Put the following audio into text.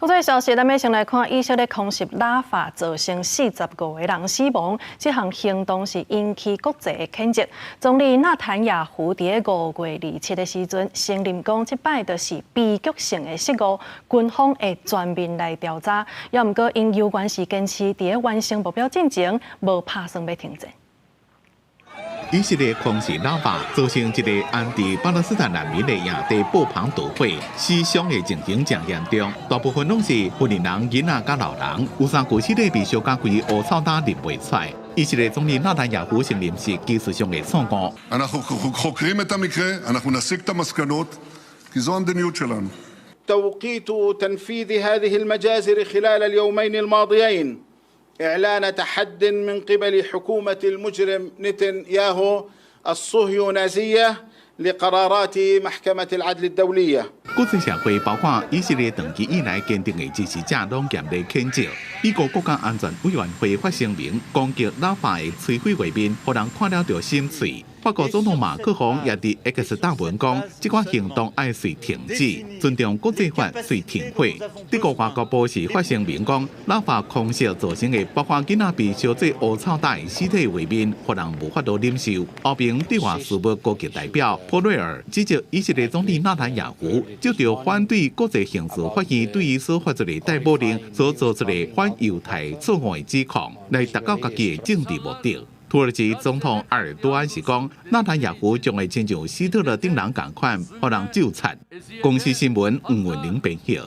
國際消息，咱欲先來看以色列空襲拉法，造成45個人死亡。這項行動是引起國際的譴責。總理納坦雅胡佇5月27的時陣，承認講這擺就是悲劇性的失誤，軍方會全面來調查。也毋過，𪜶猶原是堅持佇完成目標進前，無拍算欲停戰。以色列空襲拉法，造成一个安置巴勒斯坦難民的營地布棚導火，死傷的情形誠嚴重，大部分攏是婦人、囡仔佮老人，有三具屍體被燒甲規烏臭焦認袂出來。以色列總理納坦雅胡承認是技術上的錯誤。 אנחנו חוקרים את המקרה, אנחנו נסיק את המסקנות, כי זו המדיניות שלנו. توقيت تنفيذ هذه المجازر خلال اليومين الماضيين إعلان تحد من قبل حكومة المجرم نتنياهو الصهيونازية لقرارات محكمة العدل الدولية。國際社會包括以色列長期以來堅定的支持者，攏嚴厲譴責。美國國家安全委員會發聲明，攻擊拉法的摧毀畫面，予人看了就心碎。法國總統馬克宏也佇 X 貼文講，這款行動愛隨停止，尊重國際法隨停火。德國外交部是發聲明講，拉法空襲造成的包括囡仔被燒做烏臭焦的屍體畫面，予人無法度忍受。歐盟對外事務高級代表波瑞爾指責以色列總理納坦雅胡，藉著反對國際刑事法院對伊所發出的逮捕令所做出的反猶太錯誤的指控，來達到家己的政治目的。土耳其總統埃爾多安是講，納坦雅胡將會親像希特勒等人仝款，予人咒賊。公視新聞吳文玲編譯。